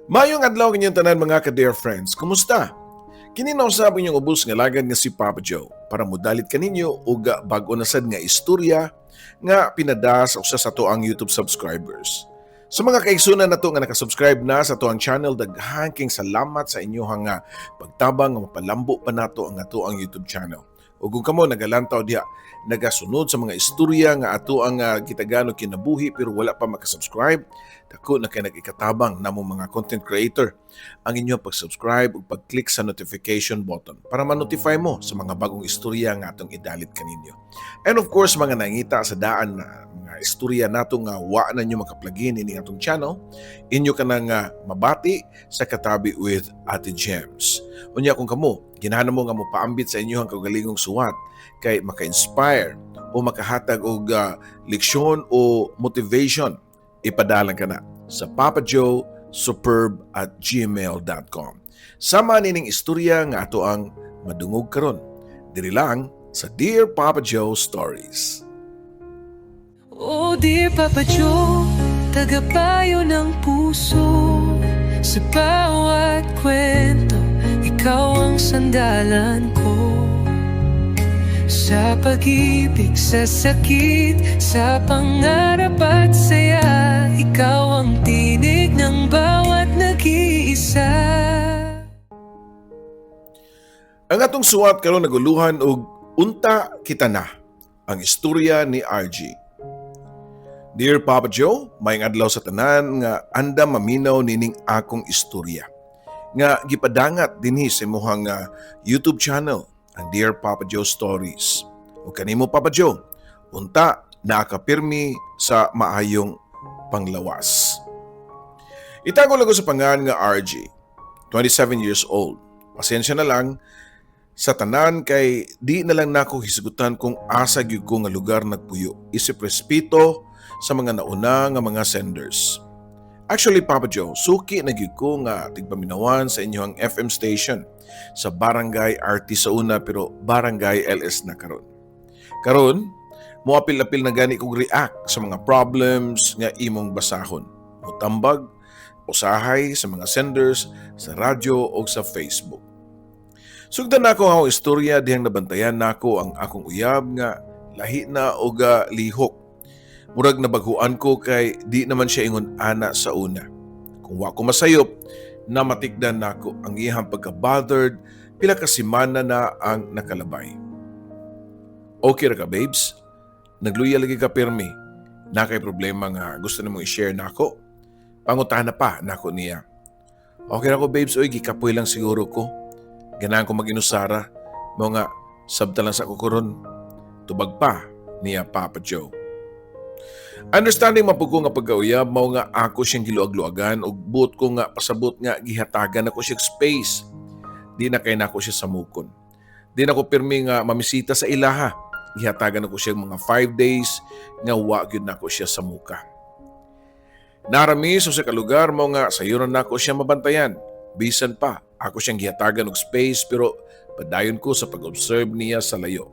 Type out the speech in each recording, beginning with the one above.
Maayong adlaw kaninyong tanan, mga ka-dear friends. Kumusta? Kini na usab inyong ubos nga lagad nga si Papa Joe para mudalit kaninyo og bag-o na sad nga istorya nga pinada sa usa sa atoang YouTube subscribers. Sa mga kaigsunan nato nga nakasubscribe na sa atoang channel, daghan kayong salamat sa inyong nga pagtabang nga mapalambo pa nato ang atoang YouTube channel. Ug kung kamo nagalantaw diha, nagasunod sa mga istorya nga ato ang gitagaan og kinabuhi pero wala pa makasubscribe, dako na kay nag-ikatabang namong mga content creator ang inyong pag-subscribe ug pag-click sa notification button para ma-notify mo sa mga bagong istorya nga atong idalit kaninyo. And of course, mga nangita sa daan na mga istorya nato nga wa na nyo makaplugin ini atong channel, inyo ka nang mabati sa Katabi with Ate Gems. Unya kung kamo, ginahan mo nga mopaambit sa inyong kaugalingong suwat kay maka-inspire o makahatag og leksyon o motivation, ipadalan ka na sa papajoesuperb@gmail.com. Sama nining istorya nga ato ang madungog karon. Diri lang sa Dear Papa Joe Stories. Oh dear Papa Joe, tagapayo ng puso. Sa bawat kwento, ikaw ang sandalan ko. Sa pag-ibig, sa sakit, sa pangarap at saya, ikaw ang tinig ng bawat nag-iisa. Ang atong suwat karon naguluhan og "Unta Kita Na", ang istorya ni RG. Dear Papa Joe, maayong adlaw sa tanan nga andam maminaw nining akong istorya nga gipadangat dinhi sa imong YouTube channel, ang Dear Papa Joe Stories. O kanimo, Papa Joe, unta naa ka pirmi sa maayong panglawas. Itago lang ko sa pangalan nga RG, 27 years old. Pasensya na lang sa tanan kay di na lang nako hisgutan kung asa gyud ko nga lugar nagpuyo. Isip respeto sa mga nauna nga mga senders. Actually, Papa Joe, suki na gyud ko nga tigpaminawan sa inyong FM station sa Barangay RT sa una pero Barangay LS na karon. Karon, moapil-apil na gani kog react sa mga problems nga imong basahon. Mutambag, usahay sa mga senders sa radyo o sa Facebook. Sugdan nako ang akong istorya dihang nabantayan nako ang akong uyab nga lahi na og lihok. Murag nabaghuan ko kay di naman siya ingon ana sa una. Kung wa ko masayop, namatikdan nako ang iyang pagka-bothered pila ka semana na ang nakalabay. "Okay ra ka, babes? Nagluya lagi ka pirmi. Naa kay problema nga gusto nimo i-share nako?" Pangutana pa nako niya. "Okay ra ko, babes, oy, gikapoy lang siguro ko. Ganahan ko mag-inusara. Mao nga sabta lang sa ko karon." Tubag pa niya, Papa Joe. Understanding man pud ko nga pagkauyab, mao nga ako siyang giluag-luagan ug buot ko nga pasabot nga gihatagan ako siya space. Di na kay nako siya samukon. Di na ko pirmi nga mamisita sa ilaha. Gihatagan ako siya mga 5 days nga wa gyud nako siya samuka. Narami sa ka lugar, mao nga sayo na nako siya mabantayan. Bisan pa ako siyang gihatagan og space pero padayon ko sa pag-observe niya sa layo.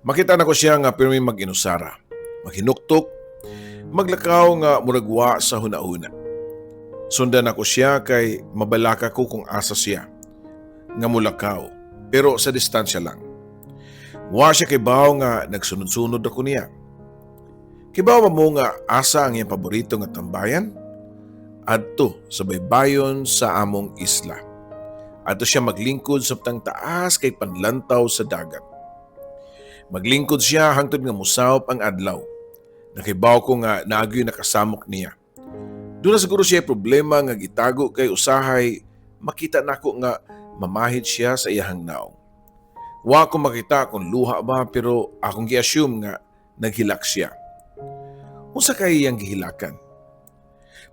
Makita nako siya nga pirmi mag-inusara, maghinuktok, maglakaw nga murag wa sa hunahuna. Sundan ako siya kay mabalaka ko kung asa siya nga mulakaw, pero sa distansya lang. Wa siya kibaw nga nagsunod-sunod ako niya. Kibaw ba mo nga asa ang iyang paborito nga tambayan? Adto sa baybayon sa among isla. Adto siya maglingkod sa taas kay panlantaw sa dagat. Maglingkod siya hangtod nga musawop ang adlaw. Nakibaw ko nga naa gyoy nakasamok niya. Duna siguro siya problema nga gitago kay usahay makita nako nga mamahid siya sa iyahang naong. Wa ko makita kung luha ba pero akong gi-assume nga naghilak siya. Unsa kay iyang gihilakan?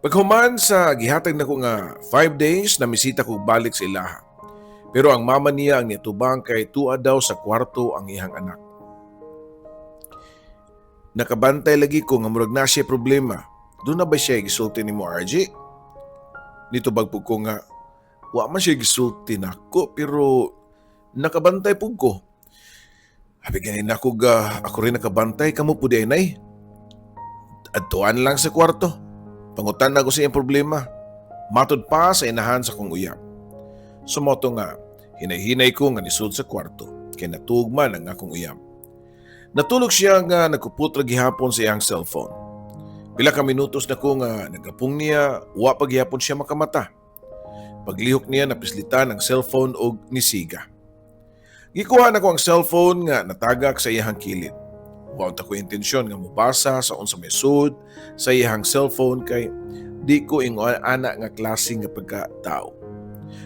Paghuman sa gihatag nako nga 5 days, namisita ko balik sa ilaha. Pero ang mama niya ang nitubang kay tua daw sa kwarto ang iyang anak. Nakabantay lagi ko nga murag na siya problema. "Duna ba siya gisulti nimo, RG?" Nitubag pud ko nga wa man siya gisulti nako pero nakabantay pud ko. Abi gani nako ga ako rin nakabantay kamo pud ay nay. Adtuan lang sa kwarto. Pangutan na ko sa iyang problema. Matud pa sa inahan sa kong uyab. So mao to nga, hinay-hinay ko nga nisud sa kwarto, kay natuog man ang akong uyab. Natulog siya nga nagkupot ra gihapon sa iyang cellphone. Pila ka minutos na ko nga nagapong niya, wa pa gihapon siya makamata. Paglihok niya, napislitan ang cellphone og nisiga. Gikuha nako ang cellphone nga natagak sa iyang kilid. Wa unta ko intensyon nga mobasa sa unsa may sud sa iyang cellphone kay di ko ingon ana nga klase nga pagkatao.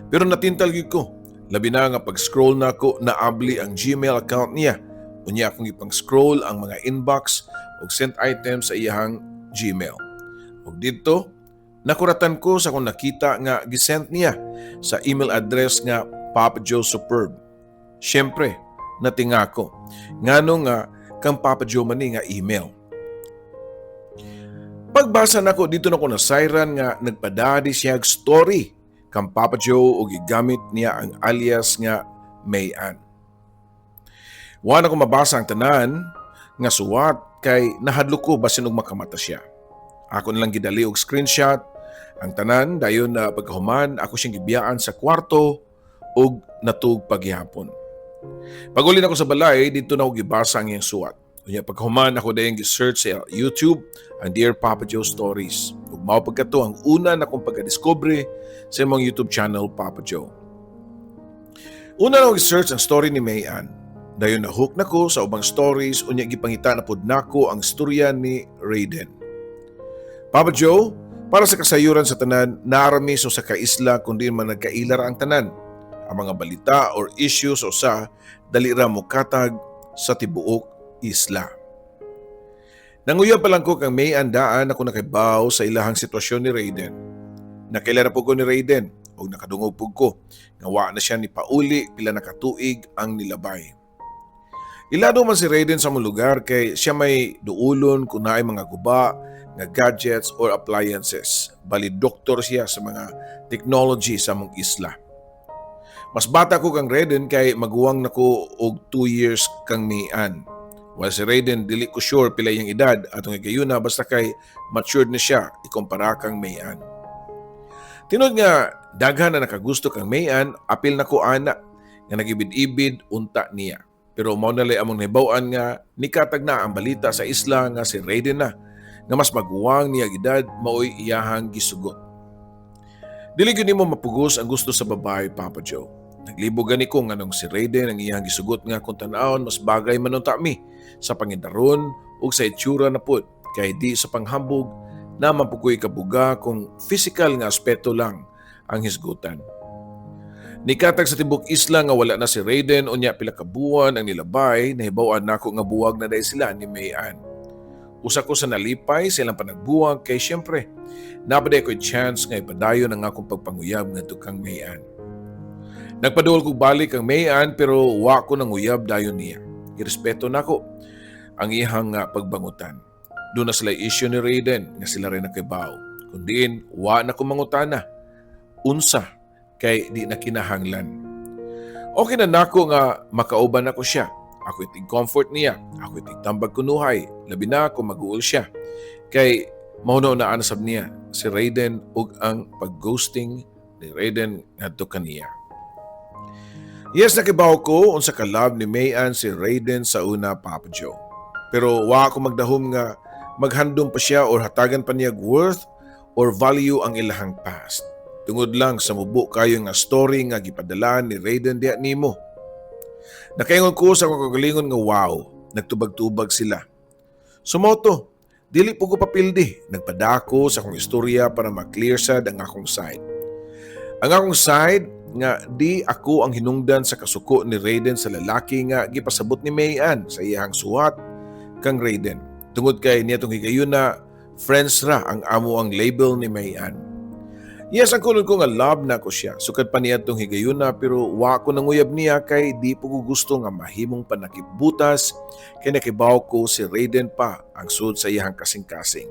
Pero natintal gyud ko. Labi na nga pag-scroll nako, naabli ang Gmail account niya. Unya akong ipang-scroll ang mga inbox ug sent items sa iyang Gmail. Ug didto, nakuratan ko sa akong nakita nga gisent niya sa email address nga Papa Joe Superb. Siyempre, natinga ko. Ngano nga kang Papa Joe man ni nga email? Pagbasa nako didto, nako nasayran nga nagpadadi siya og story kang Papa Joe ug gigamit niya ang alias nga Mayan. Wa na ko mabasa ang tanan nga suwat kay nahadlok ko basin og makamata siya. Ako na lang gidali og screenshot ang tanan, dayon na pagkahuman ako siyang gibiyaan sa kwarto ug natuog pa gihapon. Pag-uli nako sa balay, didto nako gibasa ang iyang suwat. Unya pagkahuman, ako dayon gi-search sa YouTube ang Dear Papa Joe Stories. Ug mao pagkato ang una nakong pagkadiskubre sa imong YouTube channel, Papa Joe. Una na search ang story ni Mayan. Dayon na hook na ko sa ubang stories, unya gipangita na pud nako ang istorya ni Raiden. Papa Joe, para sa kasayuran sa tanan, naa ra mi sa usa ka isla kun diin man nagkaila ra ang tanan. Ang mga balita or issues o sa dali ra mokatag sa tibuok isla. Nanguyab pa lang ko kang Mayan daan ako nakahibaw sa ilahang sitwasyon ni Raiden. Nakaila na po ko ni Raiden o nakadungog pud ko nga wa na siya ni pauli pila na katuig ang nilabay. Ilado man si Raiden sa among lugar kay siya may duulon kung naay mga guba nga gadgets or appliances. Bali doktor siya sa mga technology sa among isla. Mas bata ko kang Raiden kay maguwang nako og 2 years kang Mayan. While si Raiden, dili ko sure pila iyang edad atong higayuna, basta kay matured na siya ikumpara kang Mayan. Tinuod nga daghan na nakagusto kang Mayan, apil na ko ana nga nagibid-ibid unta niya. Pero mao na lay among nahibaw-an nga nikatag na ang balita sa isla nga si Raiden na nga mas maguwang niya edad maoy iyahang gisugot. Dili gyud nimo mapugos ang gusto sa babae, Papa Joe. Naglibog gani ko nganong si Raiden ang iyang gisugot nga kung tan-awon mas bagay man unta mi sa pangidaron ug sa itsura na pud kay di sa panghambog na mapukoy kabuga kung physical nga aspeto lang ang hisgutan. Nikatag sa tibok isla nga wala na si Raiden, unya pila ka buwan ang nilabay, nahibaw-an nako nga buwag na diay sila ni Mayan. Usa ko sa nalipay sa ilang panagbuwag kay syempre naa pa diay ko'y chance nga ipadayon ang akong pagpanguyab ngadto kang Mayan. Nagpaduol kog balik kang Mayan pero wa ko nanguyab dayon niya. Irespeto nako ang iyang pagbangutan. Duna sila issue ni Raiden nga sila rin nakabaw. Kung diin, wa na ko mangutana. Unsa kay di na kinahanglan. Okay na nako nga makauban nako siya. Ako itig comfort niya. Ako itig tambag kunuhay. Labi na kung mag-uol siya. Kay mahuna-hunaan sab niya si Raiden ug ang pag-ghosting ni Raiden ngadto kaniya. Yes, nakibaw ko unsa ka love ni Mayan si Raiden sa una, Papa Joe. Pero wa ako magdahom nga maghandom pa siya or hatagan pa niya worth or value ang ilahang past. Tungod lang sa mubo kayo nga story nga gipadala ni Raiden diha nimo. Nakaingon ko sa akong kagalingon nga wow, nagtubag-tubag sila. So mao to, dili po ko papildi, nagpadako sa akong istorya para ma-clear sad ang akong side. Ang akong side nga di ako ang hinungdan sa kasuko ni Raiden sa lalaki nga gipasabot ni Mayan sa iyang suwat kang Raiden. Tungod kay niadtong higayuna, friends ra ang amo ang label ni Mayan. Yes, ang kulon ko nga love na ko siya. Sukad pa niya itong higayuna pero wa ko nanguyab niya kay di po ko gusto nga mahimong panakip-butas kay nakibaw ko si Raiden pa ang sud sa iyang kasing-kasing.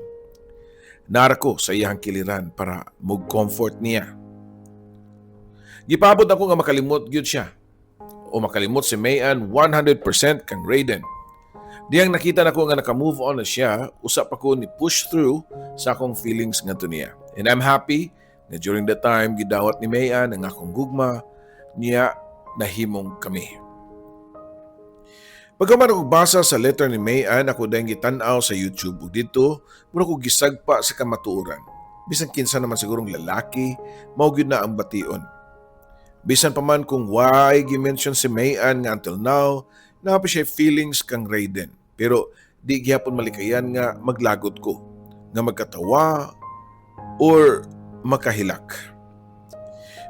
Naa ra ko sa iyang kiliran para mog-comfort niya. Gipabot ako nga makalimot gyud siya o makalimot si Mayan 100% kang Raiden. Diyang nakita nako nga naka-move on na siya, usa pa ko ni push through sa akong feelings ngadto niya. And I'm happy Nga during that time, gidawat ni Mayan ang akong gugma niya, nahimong kami. Pagkaman ako basa sa letter ni Mayan, ako dayong gitan-aw sa YouTube ug dito, mura ko gisagpa sa kamatuoran. Bisan kinsa naman sigurong lalaki, mao gyud na ang bation. Bisan pa man kung why gi-mention si Mayan nga until now, naa pa siya feelings kang Raiden. Pero di gihapon malikayan nga maglagot ko, nga magkatawa or makahilak.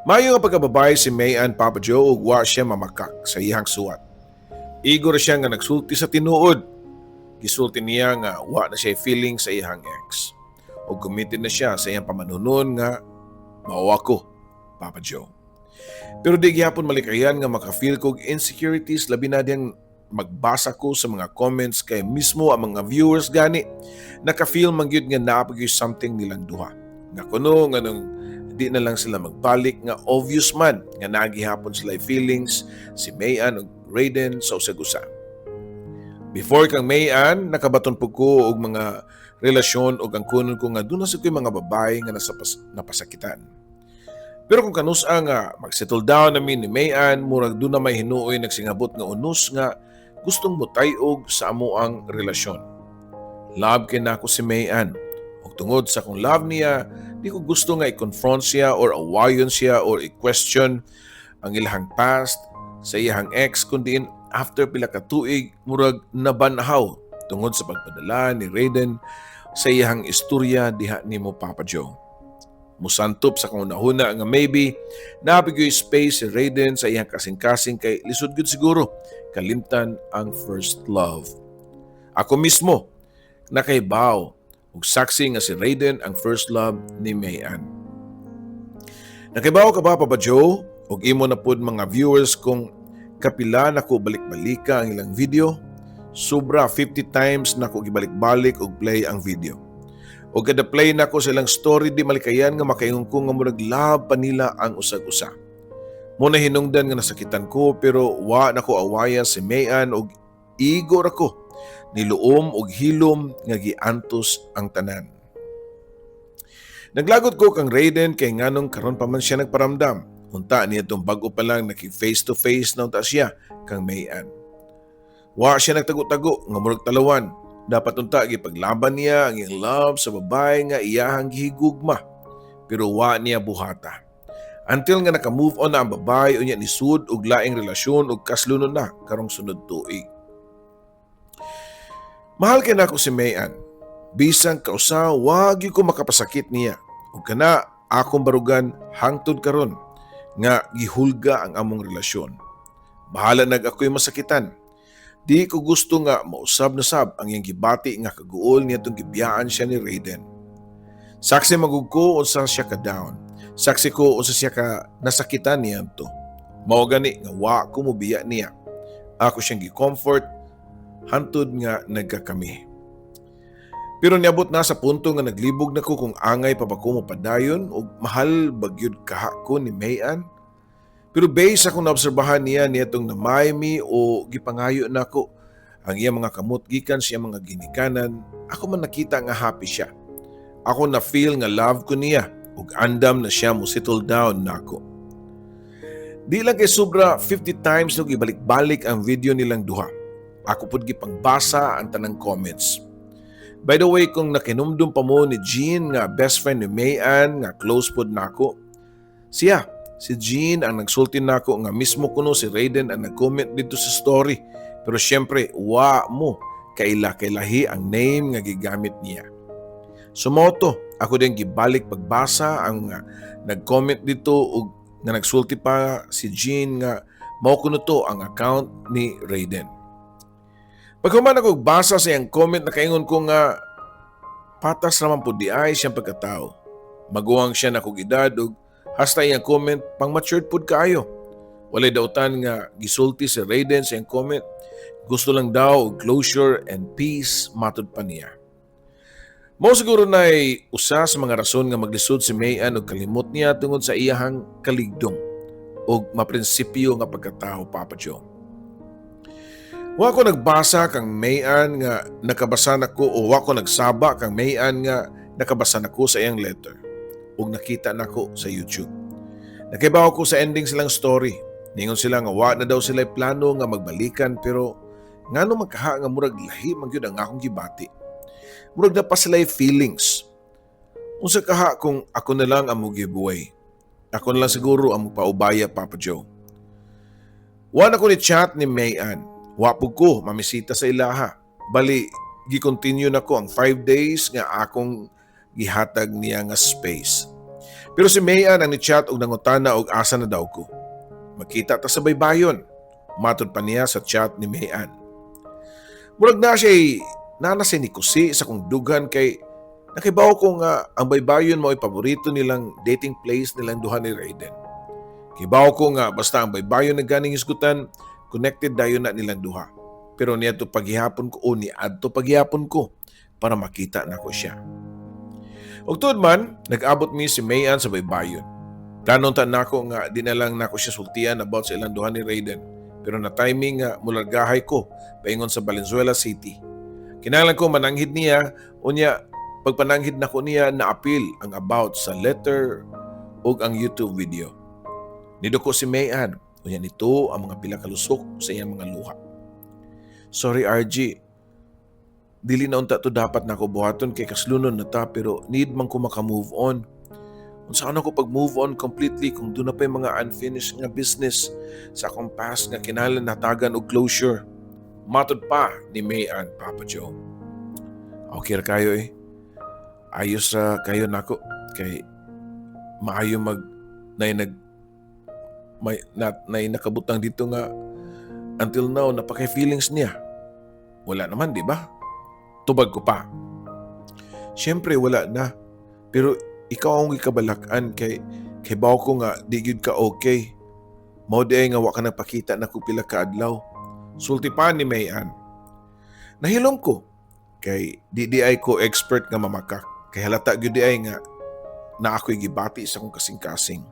Maayo nga pagkababae si Mayan, Papa Joe, ug wa siya mamakak sa iyang suwat. Igo ra siya nga nagsulti sa tinuod. Gisulti niya nga wa na siya feeling sa iyang ex. Ug committed na siya sa iyang pamanunon nga mao ako, Papa Joe. Pero di gihapon malikayan nga maka-feel kog insecurities, labi na diyang magbasa ko sa mga comments kay mismo ang mga viewers gani naka-feel man gyud nga naa pa gyud something nilang duha. Nga kuno nga nung di na lang sila magbalik, nga obvious man nga naa gihapon sila feelings si Mayan ug Raiden sa usag-usa. Before kang Mayan, nakabaton po ko og mga relasyon ug ang kunon ko nga duna sa ko'y mga babae nga nasa napasakitan. Pero kung kanus-a nga mag-settle down namin ni Mayan, murag duna may hinuoy nagsingabot nga unos nga gustong mutay-og sa amoang relasyon. Love kay nako si Mayan. Ug tungod sa akong love niya, di ko gusto nga i-confront siya or awayon siya or i-question ang ilahang past sa iyahang ex, kundi after pila ka tuig murag nabanhaw tungod sa pagpadala ni Raiden sa iyahang istorya diha nimo, Papa Joe. Musantop sa akong hunahuna nga maybe naa pa gyoy space si Raiden sa iyang kasing-kasing kay lisod gyud siguro kalimtan ang first love. Ako mismo nakahibaw ug saksi nga si Raiden ang first love ni Mayan. Nakahibaw ka ba, Papa Joe, ug imo na pod mga viewers, kung kapila nako balik-balika ang ilang video? Sobra 50 times nako gibalik-balik og play ang video. O kada play nako sa ilang story, di malikayan nga makaingon ko nga murag love pa nila ang usag-usa. Mao na hinungdan nga nasakitan ko, pero wa nako awaya si Mayan og igo ra ko niluom og hilom nga giantos ang tanan. Naglagot ko kang Raiden kay nganong karon pa man siya nagparamdam. Unta niya itong bago pa lang naki face to face na unta siya kang Mayan. Wa siya nagtago-tago nga murag talawan. Dapat unta gipaglaban niya ang iyang love sa babae nga iyahang gihigugma. Pero wa niya buhata. Until nga naka-move on na ang babae, unya nisud og laing relasyon ug kaslunon na karong sunod tuig. Mahal kay nako si Mayan. Bisan kausa, wa gyud ko makapasakit niya. Ug kana akong barugan hangtod karon nga gihulga ang among relasyon. Bahala nag ako'y masakitan. Di ko gusto nga mausab na sab ang iyang gibati nga kaguol niya itong gibiyaan siya ni Raiden. Saksi man gud ko unsa siya ka down. Saksi ko unsa siya ka nasakitan niya to. Mao gani nga wa ko mobiya niya. Ako siyang gi-comfort hantod nga nagkakami. Pero niabot na sa punto nga naglibog na ko kung angay pa ba ko mopadayon o mahal ba gyud kaha ko ni Mayan. Pero based sa akong naobserbahan niya niadtong namaymi o gipangayo nako ang iyang mga kamot gikan sa iyang mga ginikanan, ako man nakita nga happy siya. Ako na feel nga love ko niya ug andam na siya mo settle down nako. Di lang kay sobra 50 times no gibalik-balik ang video nilang duha. Ako pud gipangbasa ang tanang comments. By the way, kung nakinumdum pa mo ni Jean nga best friend ni Mayan nga close pod nako, siya, si Jean ang nagsulti nako nga mismo kuno si Raiden ang nag-comment dito sa story. Pero syempre, wa mo kaila kailahi ang name nga gigamit niya. So mao to, ako din gibalik pagbasa ang nag-comment dito ug nga nagsulti pa si Jean nga mao kuno to ang account ni Raiden. Paghuman ako basa sa iyang comment, nakaingon ko nga patas naman po di ay siyang pagkatao. Maguwang siya na kog edad ug hasta iyang comment pang matured pud kaayo. Walay dautan nga gisulti si Raiden sa iyang comment. Gusto lang daw og closure and peace, matud pa niya. Mao siguro nay usa sa mga rason nga maglisod si Mayan og kalimot niya tungod sa iyahang kaligdong og maprinsipyo nga pagkatao, Papa Joe. Wa ko nagbasa kang Mayan nga nakabasa nako o wa ko nagsaba kang Mayan nga nakabasa nako sa iyang letter. Ug nakita nako sa YouTube. Nakibaw ko sa ending silang story. Ningon sila nga wa na daw sila plano nga magbalikan, pero ngano man kaha nga murag lahi man gyud ang akong gibati. Murag naa pa sila feelings. Unsa kaha kung ako na lang ang mo-giveaway? Ako na lang siguro ang paubaya, Papa Joe. Wa na ko ni chat ni Mayan. Wa pud ko mamisita sa ilaha. Bali, gi-continue na ko ang 5 days nga akong gihatag niya nga space. Pero si Mayan ang ni-chat og nangutana og asa na daw ko. "Makita ta sa baybayon," matod pa niya sa chat ni Mayan. Murag na siya na siya ni kusi sa kong dughan kay nakibaw ko nga ang baybayon mo ay paborito nilang dating place nilang duha ni Raiden. Kibaw ko nga basta ang baybayon na ganing hisgutan, connected dayon na nilang duha. Pero niadto paghihapon ko o niadto paghihapon ko para makita nako siya. Ug tuod man, nag-abot mi si Mayan sa baybayon. Plano ta nako nga di na lang nako siya sultian about sa ilang duha ni Raiden. Pero na timing nga mulargahay ko paingon sa Valenzuela City. Kinahanglan ko mananghid niya, unya pagpananghid nako niya, naapil ang about sa letter ug ang YouTube video. Niduko si Mayan, unya nito ang mga pila ka lusok sa iyang mga luha. "Sorry, RG, dili na unta to dapat nako buhaton kay kaslunon na ta, pero need man ko maka-move on. Unsa ko pag move on completely kung duna pa mga unfinished nga business sa akong past nga kinahanglan natagan og closure?" Matod pa ni Mayan, Papa Joe. Okay ra kayo eh. Ayos ra kayo nako kay maayo mag nay nag may na, nay nakabutang dito nga until now napakay feelings niya. Wala naman, di ba?" Tubag ko pa. "Siyempre wala na. Pero ikaw ang gikabalak-an kay kay ko nga di gyud ka okay. Mao di ay nga wa ka nagpakita na kung pila ka adlaw," sulti pa ni Mayan. Nahilom ko kay di di ay ko expert nga mamakak. Kay halata gyud di ay nga na ako'y gibati sa akong kasing-kasing.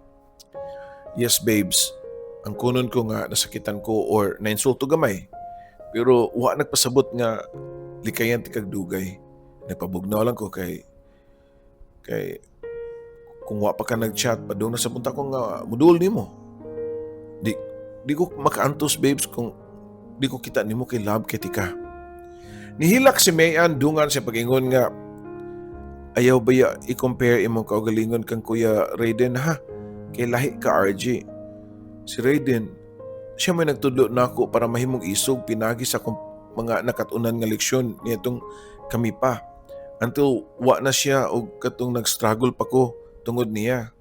"Yes, babes, ang kunon ko nga nasakitan ko or nainsulto gamay. Pero wa nagpasabot nga likayan ti kag dugay. Nagpabugnaw lang ko kay kung wa pa ka nag-chat, padung na sa punta ko nga mudul nimo. Di di ko makaantos, babes, kung di ko kita nimo kay love kay tika." Nihilak si Mayan dungan sa pag-ingon nga, "Ayaw baya i-compare imong kaugalingon kang Kuya Raiden ha. Kay lahi ka, RG. Si Raiden, siya may nagtudlo nako para mahimong isog pinagi sa akong mga nakatunan nga leksyon niadtong kami pa. Until wa na siya og katong nag-struggle pa ko tungod niya.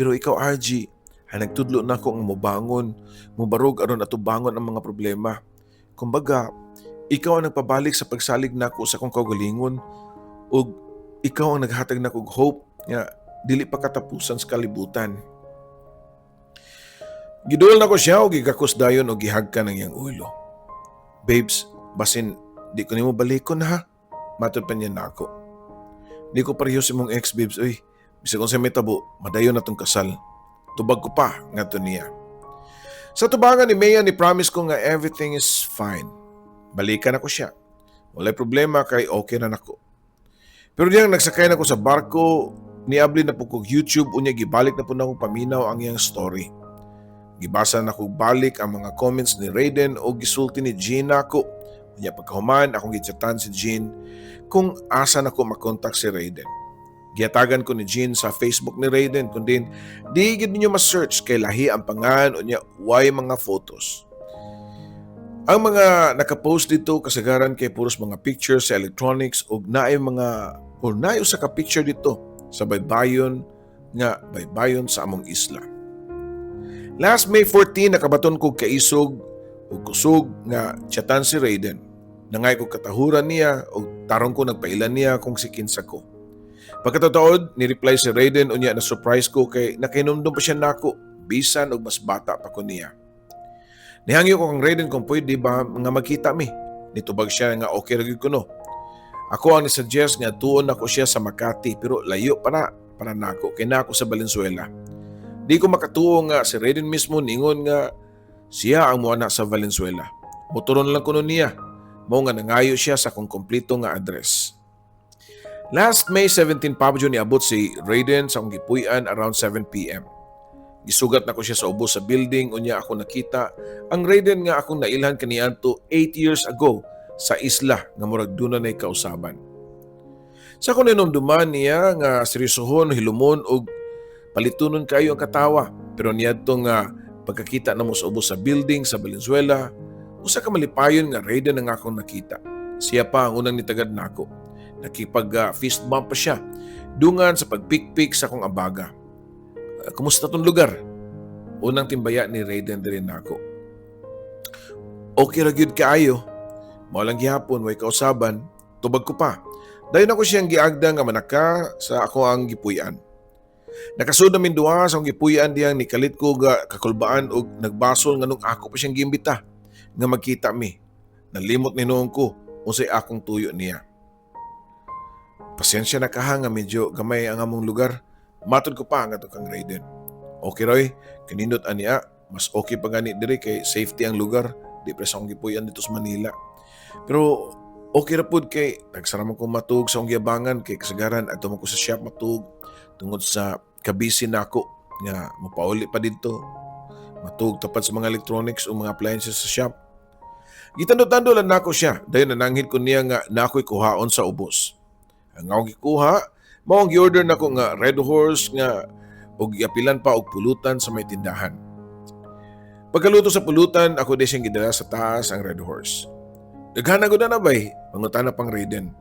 Pero ikaw, RG, ay nagtudlo nako nga mobangon, mobarog aron atubangon ang mga problema. Kumbaga, ikaw ang nagpabalik sa pagsalig nako sa akong kaugalingon ug ikaw ang naghatag nako og hope nga dili pa katapusan sa kalibutan." Giduol nako siya og gigakos dayon og gihagkan ang iyang ulo. "Babes, basin di ko nimo balikon ha," matod pa niya nako. "Di ko pareho sa imong ex, babes, uy. Bisag unsa may tabo, madayon na tong kasal," tubag ko pa ngadto niya. Sa tubangan ni Maya, ni promise ko nga everything is fine. Balikan ako siya. Walay problema kay okay na nako. Pero diyang nagsakay na ko sa barko, niabli na po kog YouTube, unya gibalik na po na akong paminaw ang iyang story. Gibasa na ko balik ang mga comments ni Raiden o gisulti ni Jean nako. Unya pagkahuman, akong gichatan si Jean kung asa na ko makontak si Raiden. Gihatagan ko ni Jean sa Facebook ni Raiden kundi di gid ninyo ma-search kay lahi ang pangan, unya way mga photos. Ang mga nakapost dito kasagaran kay puros mga pictures sa electronics ug naay mga or naay usa ka picture dito sa baybayon nga baybayon sa among isla. Last May 14, nakabaton ko kaisog ug kusog nga chatan si Raiden. Nangay ko katahuran niya ug tarong ko nagpailan niya kung si kinsa ko. Pagkatataod, ni-reply si Raiden, unya na surprise ko kay nakahinumdum pa siya nako bisan og mas bata pa ko niya. Nihangyo ko kang Raiden kung pwede ba nga magkita mi. Nitubag siya nga okay ra gyud kuno. Ako ang ni-suggest nga tuon nako siya sa Makati, pero layo pa na para nako kay naa ko sa Valenzuela. Di ko makatuo nga si Raiden mismo ningon nga siya ang muana sa Valenzuela. Motoron lang kuno niya. Mao nga nangayo siya sa akong kompleto nga address. Last May 17, Papa Joe, niabot si Raiden sa akong gipuy-an around 7 p.m. Gisugat nako siya sa ubos sa building, unya ako nakita ang Raiden nga akong nailhan kaniadto 8 years ago sa isla nga murag duna nay kausaban. Sa akong ninumduman niya nga seryosohon, hilumon ug palitunon kayo ang katawa, pero niadto nga pagkakita namo sa ubos sa building sa Valenzuela, usa ka malipayon nga Raiden ang akong nakita. Siya pa ang unang nitagad nako. Nakipag fist bump pa siya dungan sa pagpikpik sa akong abaga. "Kumusta tong lugar?" unang timbaya ni Raiden diri nako. "Okay ra gyud kaayo. Mao lang gihapon way kausaban," tubag ko pa. Dayon ako siyang giagda nga manaka sa ako ang gipuy-an. Nakasud namin duha sa akong gipuy-an diyang nikalit ko ga kakulbaan og nagbasol nganong ako pa siyang giimbita nga magkita mi. Nalimot ni noon ko unsay akong tuyo niya. "Pasensya na kaha nga medyo gamay ang among lugar," matod ko pa nga kang Raiden. "Okay ra oy, kanindot ania, mas okay pa gani diri kay safety ang lugar, di pre sa akong gipuy-an dito sa Manila. Pero okay ra pud kay tagsara man ko matug sa akong giabangan kay kasagaran adto man ko sa shop matug tungod sa kabisi nako nga mopauli pa didto. Matug tapad sa mga electronics o mga appliances sa shop." Gitando-tando lang nako siya, dayon nananghid ko niya nga nako'y kuhaon sa ubos. Ang akong gikuha, mao ang gi-order nako nga Red Horse nga og giapilan pa og pulutan sa may tindahan. Pagkaluto sa pulutan, ako di siyang gidala sa taas ang Red Horse. "Daghan na gud na bay?" mangutana pang Raiden.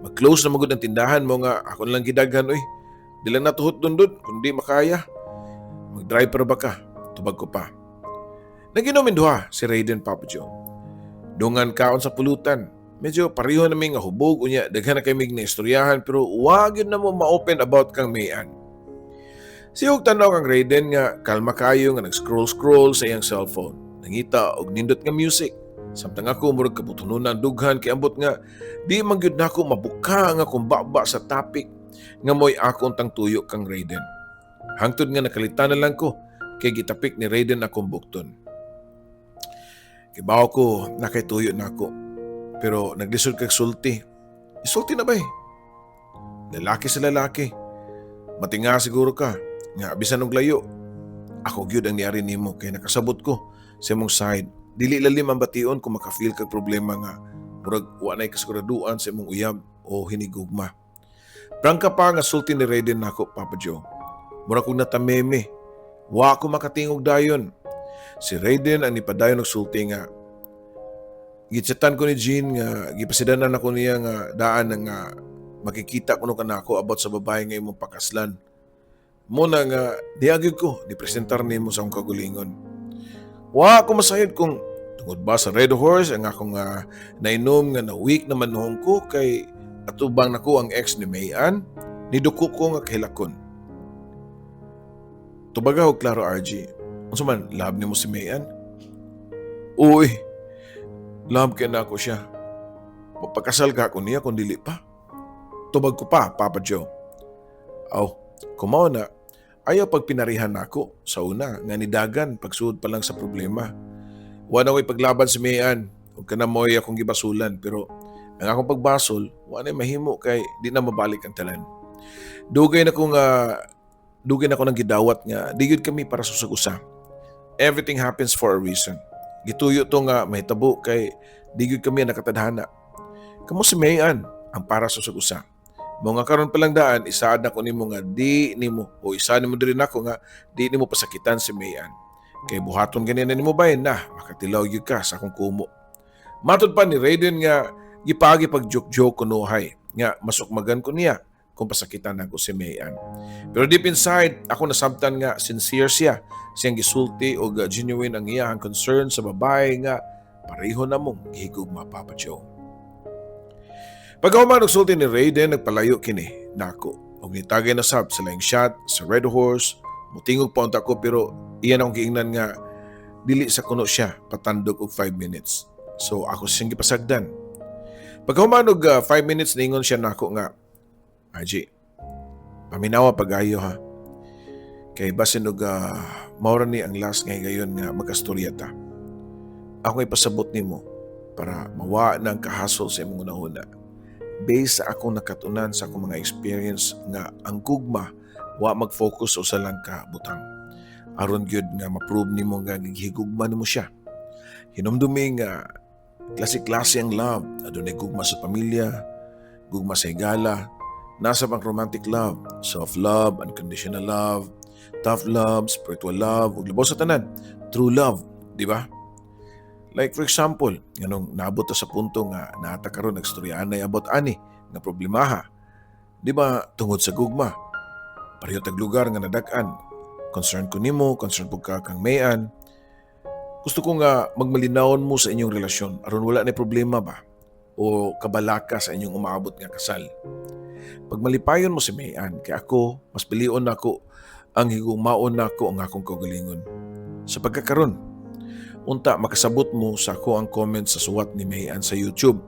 "Mag-close na magud ang tindahan mo nga ako na lang gidaghan oy. Di lang natuhot dundun kundi makaya. Mag-drive pero ba ka?" tubag ko pa. Naginumin duha si Raiden, Papa Joe. Dungan kaon sa pulutan. Medyo pareho na nga hubog, unya daghan na kay mig na istoryahan, pero wa gyud na mo ma-open about kang Mayan. Sihog tanaw kang Raiden nga kalma kayo nga nag-scroll-scroll sa iyang cellphone. Nangita og nindot nga music. Samtang ako murag kabutunon na ang dughan kay ambot nga di man gyud nako mabuka nga akong baba sa topic nga mo'y akong tangtuyo kang Raiden. Hangtod nga nakalitan na lang ko kay gitapik ni Raiden akong bukton. "Kibaw ko nakay tuyo nako. Pero naglisod kag sulti. Isulti na bay. Lalaki sa lalaki. Matinga siguro ka nga bisan og layo. Ako gyud ang niari nimo kay nakasabot ko sa imong side. Dili lalim ang bation kung maka-feel kag problema nga murag wa nay kasiguraduan sa imong uyab o hinigugma." Prangka pa nga sulti ni Raiden nako, Papa Joe. Mura kong natameme. Wa ko makatingog dayon. Si Raiden ang nipadayon og sulti nga gitchatan ko ni Jean nga gipasidanan ako niya nga daan na nga makikita kuno kanako about sa babae nga imong pakaslan. Mo na nga diagid ko ni presentar nimo sa akong kagulingon. Wa ko masayod kung tungod ba sa Red Horse ang akong nainom nga na weak naman noong ko kay atubang nako ang ex ni Mayan, niduko ko nga kahilakon. "Tubaga og klaro, RG. Unsa man, love nimo si Mayan?" "Uy, love kay nako siya. Mapakasal ka ko niya kung dili pa," tubag ko pa, Papa Joe. "Aw, kumaw na, ayaw pag pinarihan nako sa una nga nidagan pagsuod pa lang sa problema. Wa na ko'y paglaban si Mayan ug kana mo'y akong gibasulan, pero ang akong pagbasol wa na mahimo kay di na mabalik ang talan. Dugay na ko nang gidawat nga di gyud kami para sa usag-usa. Everything happens for a reason. Gituyo to nga mahitabo kay di gyud kami nakatadhana. Kamo si Mayan ang para sa usag-usa. Mo nga karon pa lang daan isaad na ko nimo nga di nimo o isa nimo diri nako nga di nimo pasakitan si Mayan. Kay buhaton gani na nimo bay na makatilaw gyud ka sa akong kumo." Matod pa ni Raiden nga gipagi pag joke-joke kunuhay nga masukmagan ko niya kung pasakitan ako si Mayan. Pero deep inside, ako nasabtan nga sincere siya. Siyang gisulti og genuine ang iyang concern sa babae nga pareho na mong gihigugma, Papa Joe. Pagkahuman og sulti ni Raiden, nagpalayo kini nako. Og nitagay na sab sa laing shot sa Red Horse, mutingog pa unta ko pero iyan akong giingnan nga dili sa kuno siya patandog og 5 minutes. So ako siyang gipasagdan. Pagkahuman og 5 minutes, ningon siya nako nga, "RG, paminawa pagayo ha. Kay basin og maura ni ang last nga higayon nga magkastorya ta. Ako ipasabot nimo para mawa na ang kahasol sa imong unahuna. Based sa akong nakatunan sa akong mga experience nga ang gugma wa mag-focus sa usa lang ka butang. Aron gyud nga ma-prove nimo nga gihigugma nimo siya. Hinumdumi nga klase-klase ang love. Adunay gugma sa pamilya, gugma sa higala, nasa pang romantic love, self-love, unconditional love, tough love, spiritual love, ug labaw sa tanan, true love, di ba? Like for example, nganong naabot ta sa punto nga naata karon nagstoryaanay about ani nga problemaha. Di ba tungod sa gugma? Pareho tag lugar nga nadag-an. Concern ko nimo, concern pud ka kang Mayan. Gusto ko nga magmalinawon mo sa inyong relasyon aron wala na problema ba o kabalaka sa inyong umaabot nga kasal. Pag malipayon mo si Mayan, kay ako, mas pilion nako ang higugmaon nako ang akong kaugalingon. Sa pagkakaron, unta makasabot mo sa ako ang comment sa suwat ni Mayan sa YouTube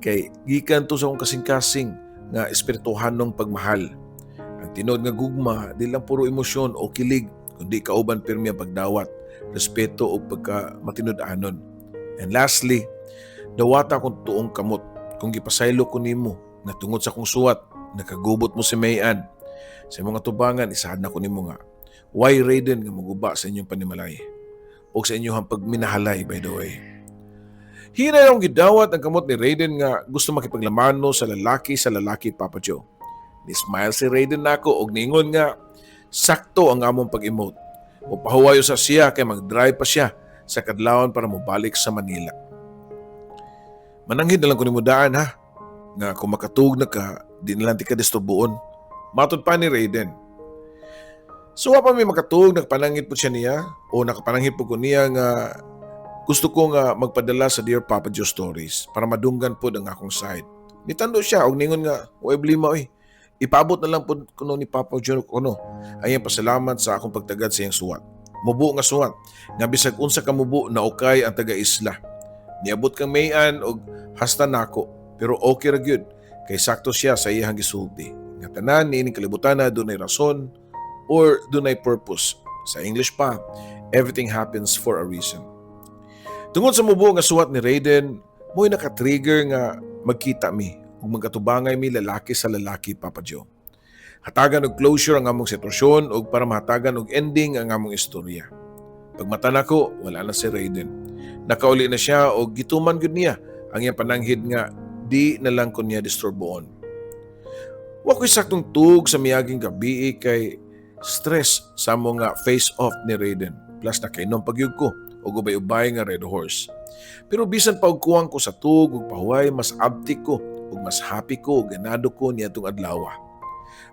kay gikan to sa akong kasing-kasing nga espirituhanong pagmahal. Ang tinuod nga gugma di lang puro emosyon o kilig kundi kauban pirmi ang pagdawat, respeto o pagka matinud-anon. And lastly, dawata akong tuong kamot kung gipasaylo ko nimo nga tungod sa akong suwat nakagubot mo si Mayan. Sa imong atubangan isahad na ko nimo nga why Raiden nga muguba sa inyong panimalay o sa inyong pagminahalay, by the way. Hinay akong gidawat ang kamot ni Raiden nga gusto makipaglamano sa lalaki, Papa Joe. Ni-smile si Raiden nako og niingon nga sakto ang among pag-emote. Mupahuwayo sa siya kay mag-drive pa siya sa kadlawon para mobalik sa Manila. Mananghid na lang ko nimo daan ha, nga kung makatug na ka, di na lang ti ka disturboon. Matod pa ni Raiden. So wa pa mi makatug, nagpanangit po siya niya o nakapananghid po ko niya nga gusto ko nga magpadala sa Dear Papa Joe Stories para madunggan po ang akong side. Nitando siya og ningon nga, "Way problema oy. Ipaabot na lang po kuno ni Papa Joe kuno. Ay pasalamat sa akong pagtagad sa iyang suwat. Mubo nga suwat nga bisag unsa ka mubo na okay ang taga-isla. Niabot kang Mayan og hasta nako pero okay ra gyud kay sakto siya sa iyang gisulti. Nga tanan niining kalibutan na dunay rason or dunay purpose. Sa English pa, everything happens for a reason." Tungod sa mubo nga suwat ni Raiden, mo'y naka-trigger nga magkita mi ug magkatubangay mi lalaki sa lalaki, Papa Joe. Hatagan og closure ang among sitwasyon ug para mahatagan og ending ang among istorya. Pagmata nako, wala na si Raiden. Nakauli na siya og gituman gyud niya ang iyang pananghid nga di na lang ko niya disturboon. Wa ko'y saktong tug sa miaging gabi kay stress sa amo nga face off ni Raiden. Plus nakainom pagyud ko og ubay-ubay nga Red Horse. Pero bisan pa og kuwang ko sa tug ug pahuway, mas abtik ko ug mas happy ko ug ganado ko niadtong adlaw.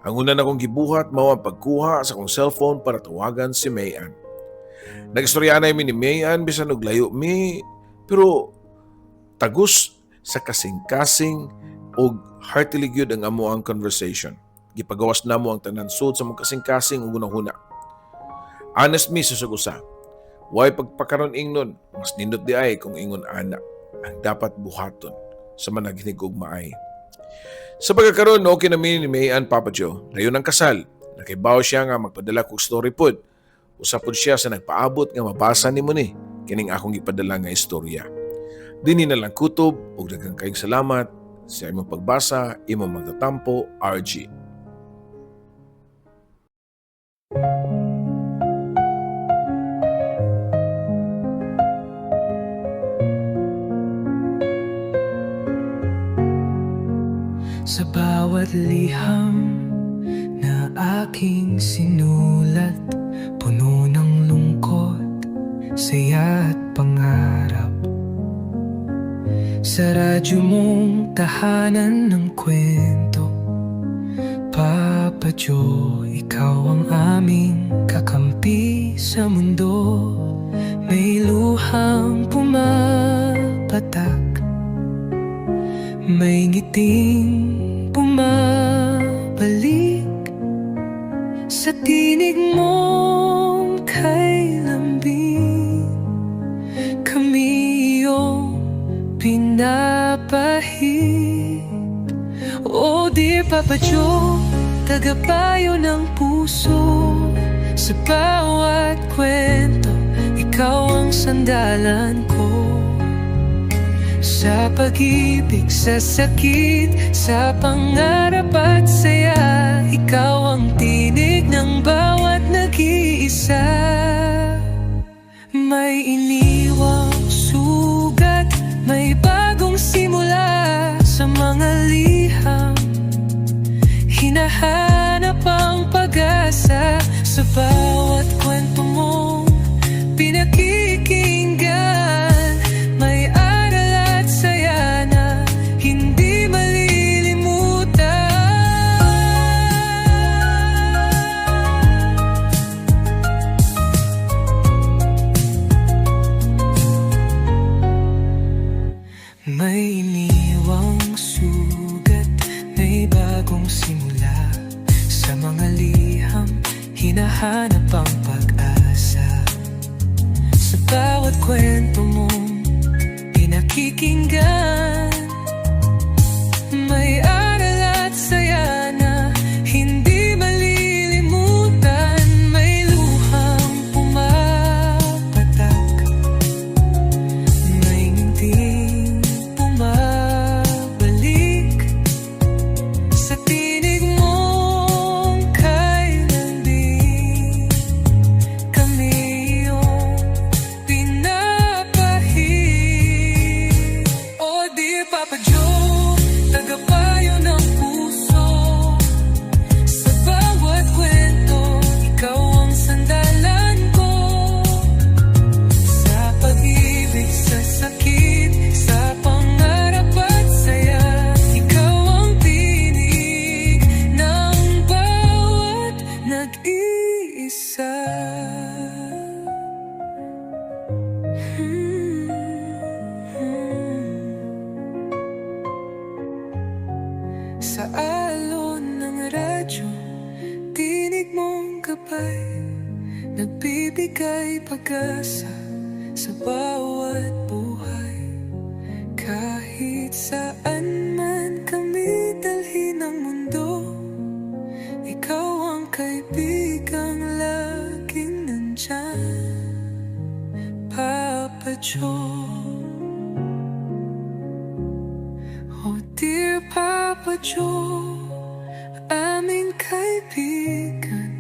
Ang una na kong gibuhat mao ang pagkuha sa akong cellphone para tawagan si Mayan. Nagistorya na mi ni Mayan bisan og layo mi pero tagos sa kasing-kasing og heartily gyud ang amo ang conversation. Gipagawas namo ang tanan sud sa among kasing-kasing ug hunahuna. Honest mi sa usa. Way pagpakaron ingnon, mas nindot di ay kung ingon ana ang dapat buhaton sa managhinigugmaay. Sa pagkakaroon, okay na mi ni Mayan, Papa Joe. Dayon ang kasal. Nakibaw siya nga magpadala kog story pod. Usa pod siya sa nagpaabot nga mabasa nimo ni kining akong gipadala nga istorya. Dinhi na lang kutob ug daghang kayong salamat sa imong pagbasa, imong magtatampo, RG. Sa bawat liham na aking sinulat, puno ng lungkot, saya at pangarap. Sa radyo mong tahanan ng kwento, Papa Joe, ikaw ang aming kakampi sa mundo. May luhang pumapatak, may ngiting bumabalik sa tinig mong kay lambing. Kami iyong pinapahid. Oh dear Papa Joe, tagapayo ng puso. Sa bawat kwento, ikaw ang sandalan ko. Sa pag-ibig, sa sakit, sa pangarap at saya, ikaw ang tinig ng bawat nag-iisa. May iniwang sugat, may bagong simula. Sa mga liham, hinahanap ang pag-asa. Sa bawat kwento mong pinakikinggan, may aral at saya na hindi malilimutan. May iniwang sugat, may bagong simula. Sa mga liham, hinahanap ang pag-asa. Sa bawat kwento mong pinakikinggan, may aral at saya na hindi malilimutan. May luhang pumapatak, may ngiting bumabalik. Sa tinig mong kay lambing, kami iyong pinapahid. Oh dear Papa Joe, tagapayo ng puso. Sa bawat kwento, ikaw ang sandalan ko. Sa pag-ibig, sa sakit, sa pangarap at saya, ikaw ang tinig ng bawat nag-iisa. Sa alon ng radyo, tinig mong gabay, nagbibigay pag-asa sa bawat buhay. Kahit saan man kami dalhin ng mundo, ikaw ang kaibigang laging nandyan, Papa Joe. Oh dear Papa Joe, aming kaibigan,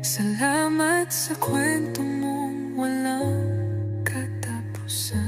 salamat sa kwento mong walang katapusan.